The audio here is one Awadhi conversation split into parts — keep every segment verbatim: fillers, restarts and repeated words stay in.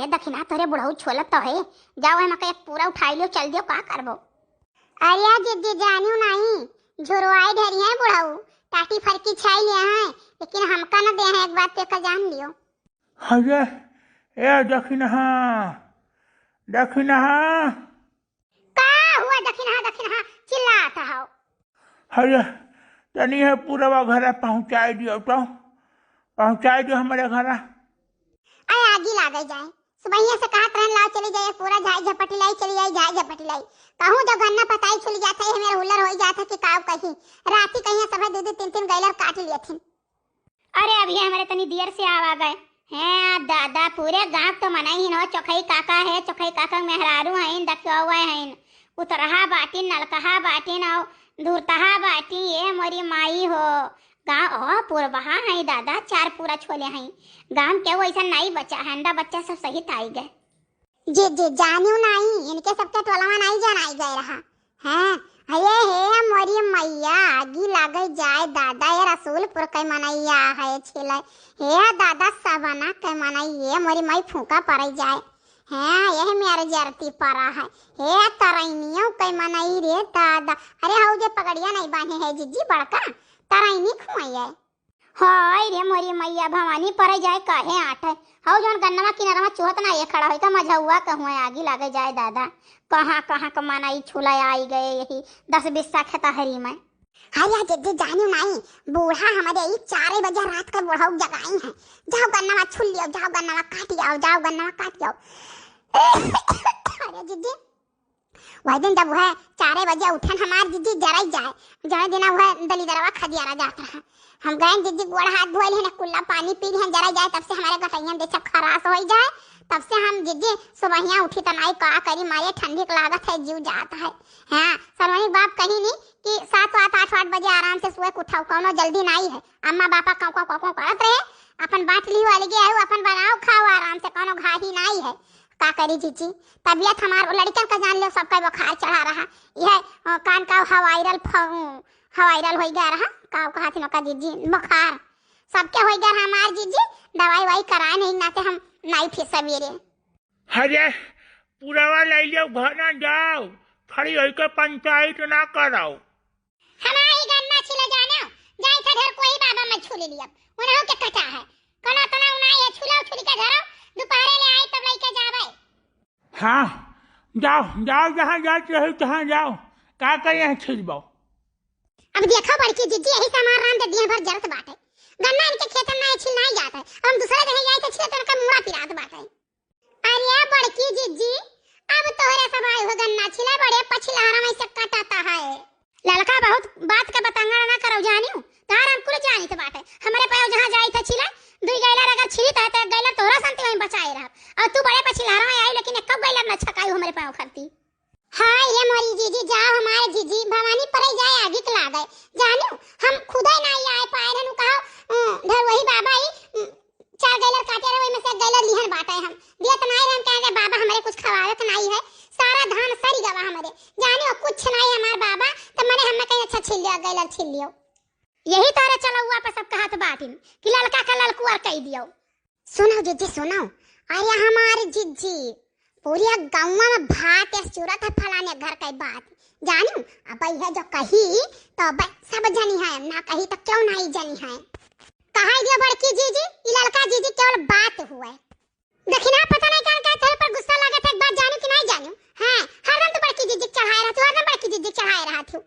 दखिनहा तोहरे बुढ़ऊ छोलत तो है, जाओ एमा के एक पूरा उठाई लियो, चल दियो, का करबो? अरे जिज्जी जानियो नाई, झुरवाई ढेरी है बुढ़ऊ, टाटी फरकी छाई लिया है, लेकिन हमका न दे है, एक बात ते का जान लियो। अरे, ए दखिनहा, दखिनहा। का हुआ दखिनहा, दखिनहा चिल्लात हो? अरे, तनी है पूरवा घरा पहुँचाई दियो तो, पहुँचाई दियो हमरे घरा। अरे आगी लागे जाए, सुबहिया से कहत रहन लाओ चली जाए, पूरा झाई झपटी लाई चली जाए, झाई झपटी लाई। कहूँ जब गन्ना पताई छुल जात है, ये मेरा हुल्लर होई जात है कि काव कही, राती कहीं सब है दो दो तीन तीन गैलर काट लियथिन। अरे, अभी हमरे तनी देर से आवा गए। हैं दादा, पूरे गांव तो मनई हिन हो, चोखई काका है, चोखई काका मेहरारू हईन, दखियौवे हईन, उतरहा बाटिन, नलकहा बाटिन, और धुरतहा बाटिन, ये मोरी माई हो। गांव ओ पुरबहा हई दादा, चार पूरा छोले हई। गांव के वैसा नाई बचा है, अंडा बच्चा सब सहित आई गए। जे, जे जानियो नाई, इनके सबके टोलवा नाई जनाई गए रहा। हैं, अरे हे मोरी मैया, आगी लागे जाए दादा, ये रसूलपुर के मनैया है छिले। हे दादा, सबना के मनई, ये मोरी माई फूका पड़े जाए। हैं, यह मेरे जरती परा है। हे तरैनियों के मनई रे दादा। अरे हऊ जे पगड़िया नहीं बांधे है जिज्जी बड़का, तरैनी खुआई है। हाय रे मोरी मैया, भवानी परे जाए काहे आठ है। हऊ जौन गन्नवा किनरवा चुहत ना ये खड़ा होई त मझौआ कहूँ आगी लागे जाए दादा। कहाँ कहाँ क मनई छुला आई गए यही दस बीस साखे तहरी में। हरिया जिद्दी जानियो नाई, बूढ़ा हमरे ई चारे बजे रात के बुढ़ऊ जगाई है। जाओ गन्नवा छुल लियो, जाओ गन्नवा काट आओ, जाओ गन्नवा काट आओ। अरे जिद्दी, वही दिन जब वह चारे बजे उठन हमार जिज्जी जराई जाए, जौने दिना वह दलिदरवा खदियारा जात रहा। हम गए जिज्जी गोड़ हाथ धोए लिहन, कुल्ला पानी पी लिहन, जराई जाए, तब से हमारे गटैया में सब खरास होई जाए, तब से हम जिज्जी सुबहिया उठी त नाई का करी, मारे ठंडी के लागत है, जीव जात है। हाँ, सरवनी बाप कही नहीं कि सात, सात, आठ, आठ बजे आराम से सुबह के उठाओ, कौनो जल्दी नाई है, अम्मा बापा कौं कौं कौं कौं करत रहे, अपन बांट लियो अलगे आयो, अपन बनाओ खाओ आराम से, कौनो घाही नाई है। का करी जीजी, तबियत हमार लड़कन का जान लो, सबका बुखार चढ़ा रहा। यह अ, कान का हवा वायरल फ-, हवा वायरल होई गया रहा, का कहा थी का जीजी, बुखार सबके होई गया रहा हमार जीजी। दवाई वाई कराए नहीं नाते हम नाई फिर सवेरे। अरे पुरावा ले लियो, घर ना जाओ, खड़ी होई के पंचायत ना कराओ। हमारी गन्ना छिले जाना, जाई था घर कोई बाबा मैं छुली लिया, उन्हों के कटा है। कना तना उनाई है, छुलाओ छुली के धरो, दोपहरे ले आई तब लेके जावे। हाँ, जाओ, जाओ, जहाँ जात रहे तहाँ जाओ, का करे हैं छिलबो। अब देखो बड़की जिज्जी, यही से हमार राम दे दिन भर जरत बाटे। गन्ना इनके खेतन ना छिल नाई जात है, अब हम दूसरे जगह जाए तो छिले तो उनका मुड़ा पिरात बाटे। अरे बड़की जिज्जी, अब तोहरे सब आए हो गन्ना छिले, बड़े पछिलहरा में से कटाता है। ललका बहुत बात का बतंगड़ ना करो जानियो, तार हम कुल जानित बाटे। हमरे पायो जहाँ जाई था छिले, दुई गैलर अगर छिली तो, तो गैलर तोहरा संती वहीं बचाए रहा। और तू बड़े पछिलहरा में आई, लेकिन एक गैलर ना छकाई हमरे पायो खरती। हाय रे मोरी जीजी, जाओ हमारे जीजी, भवानी परे जाए आगी के लागे। जानियो, हम खुदे ना आए पाए रहनु, कहो, अ, ढरुवही बाबा ई, अ, चार गैलर काटे रहे, ओइमे से गैलर लिहन बाटे हम। दिया त नाई रहन कहे, "बाबा, हमरे कुछ खवावे के नाई है। सारा धान सरी गवा हमरे। जानियो, कुछ नाई हमार बाबा, त मने हमें कहीं अच्छा छील लियो, गैलर छील लियो।" यही तरह चलौआ पे सब कहत बाटिन कि ललका का ललकुआर कई दियो। सुनो जिज्जी, सुनो। अरे हमार जिज्जी, पूरे गौवा में बात है, सूरत है फलाने घर के बात। जानियो, अब यह जो कही, तो अब सब जनी है, ना कही तो क्यों नहीं जनी है। कहा दियो बड़की जीजी, ई ललका जीजी केवल बात हुए। दखिनहा पता नहीं कान का तेरे पर गुस्सा लागत है, एक बात जानियो कि नहीं जानियो? हाँ, हरदम तो बड़की जीजी के चढ़ाए रहती हो, हरदम बड़की जीजी के चढ़ाए रहती हो।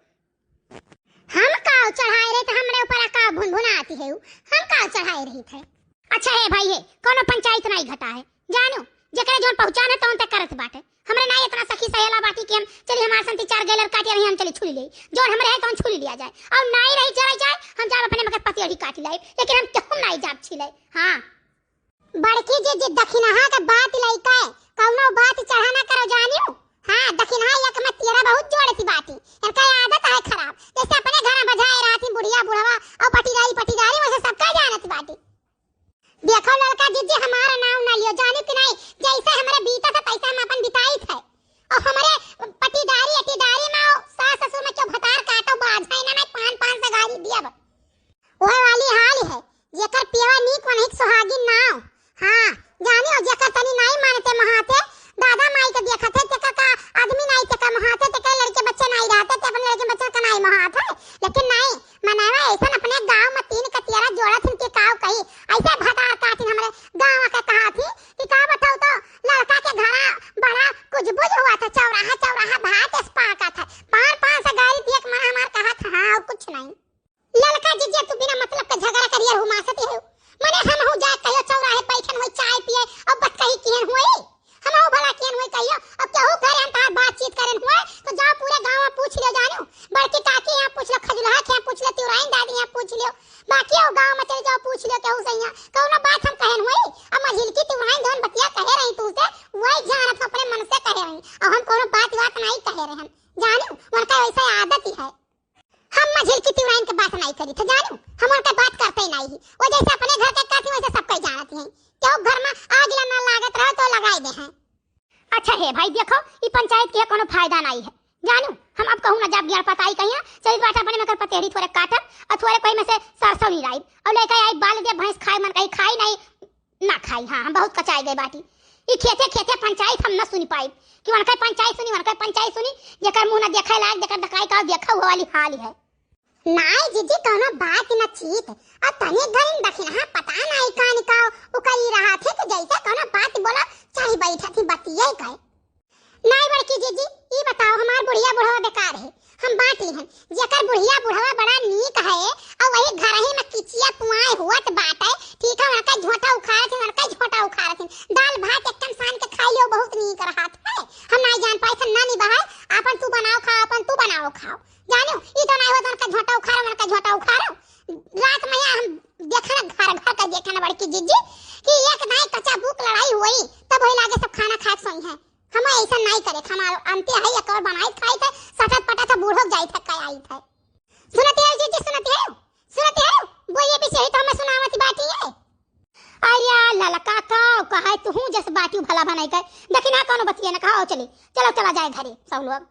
हम काव चढ़ाए रहे तो हमरे ऊपर काव भुनभुनाती है उ, हम काव चढ़ाए रही थे। अच्छा है भाई है, कोनो पंचायत नहीं घटा है, जानो, जेकरे जोन पहुँचान है तौन ते करत बाटे। हमरे ना इतना सखी सहेला बाटी कि हम चली हमार संती चार गैलर काटे रही, हम चली छुली ले, जोन हमरे है तौन छुली लिया जाए, और नाई रही जरा जाए, हम जाब अपने मगर पतियड़ी काटी लाई, लेकिन हम केहू नाई जाब छिले। हाँ। बड़की जीजी, दखिनहा के बात लइके कौनो बात चढ़ा ना करो जानियो। हाँ, दखिनहा एक में तेरह बहुत जोड़ती बाटी। इनका आदत है खराब, जैसे अपने घर में बजाए रहती बुढ़िया बुढ़वा और पटीदारी पटीदारी, वैसे सबका जानत बाटी। देखो ललका जीजी, हमारा नाम ना लियो, जानियो कि नहीं, जैसे हमरे बीतत है तैसे हम अपन बिताइत है। और हमरे पटीदारी अटीदारी में और सास ससुर में क्यों भतार काटो बाझाई ना, नहीं पान पान से गाली दिया। वह वाली हाल है, जेकर पियवा नीक वनिक सुहागिन नाव। हाँ, जानियो, जेकर तनी नाई मानते और हम कोनो बात, बात नाहीं कहे रहे हम, जानिउ, उनका वैसा आदत ही है। हम मझिल की तिवराइन के बात नाहीं करी थे, जानिउ, हम उनका बात करते ही नाहीं ही। वो जैसे अपने घर के कहती, वैसे सबका जानती हैं। क्यों घर में आग ना लागत रहे तो लगाई दे हैं। अच्छा हे भाई, देखो, ई पंचायत के कोनो फायदा नाहीं है, जानिउ, हम अब कहूँ ना जाब गियार पताई कहिया, चलित बाटे अपने मकर पतेरी थोरे काटब, और थोरे कोई में से सरसों निराइब, और लेके आई बाल दे भैंस खाए, मन कही खाई नाहीं, ना खाई। हाँ, हम बहुत कचाई गए बाटी। ई खेते खेते पंचायत हम न सुनी पाइब कि वनकर पंचायत सुनी, वनकर पंचायत सुनी। जेकर मुँह न देखे लायक, जेकर डकाई का देखा हुआ वाली हाल है। नाई जीजी, कौनो बात न चीत। अब तनी घरिन दखिनहा पता नाई कान का उकरी रहा थे कि जैसे कौनो बात बोला, चाहे बैठा थी बतिये गए। नाई बड़की जीजी, ई बताओ, हमार बुढ़िया बुढ़वा बेकार है, हम बाँट लिहन। जेकर बुढ़िया बुढ़वा बड़ा नीक है, और वही घर ही में किचिया कुआए हुअत बाटे, ठीक है, उनका झोंटा उखाड़त हिन, उनका झोंटा उखाड़त हिन। दाल भात एकदम सान के खाई लियो, बहुत नीक रहत है। हम नाई जान पाए थे, ना निभाए, आपन तू बनाओ खाओ, आपन तू बनाओ खाओ। जानिउ, ई तो नाई होत, उनका झोंटा उखाड़ो, उनका झोंटा उखाड़ो। रात में यहाँ हम देखा ना, घर घर का देखा ना बड़की जीजी, कि एक नाई कच्चा भूख लड़ाई हुई, तब वही लागे सब खाना खाए सोई हैं। हम ऐसा नाई करे, हमार अंत्य है, एक और बनाई खाई थे, सटत पटत बूढ़ो जाई थे, कई आई थे। सुनती है जीजी, सुनती है, सुनती है, बोलिए भी सही तो हमें सुनावत बाटी है। अरे ललका का कहे तू जस बाटी भला बनाई के, देखी ना कौनो बतिया ना कहा, चले, चलो चला जाए घरे सब लोग।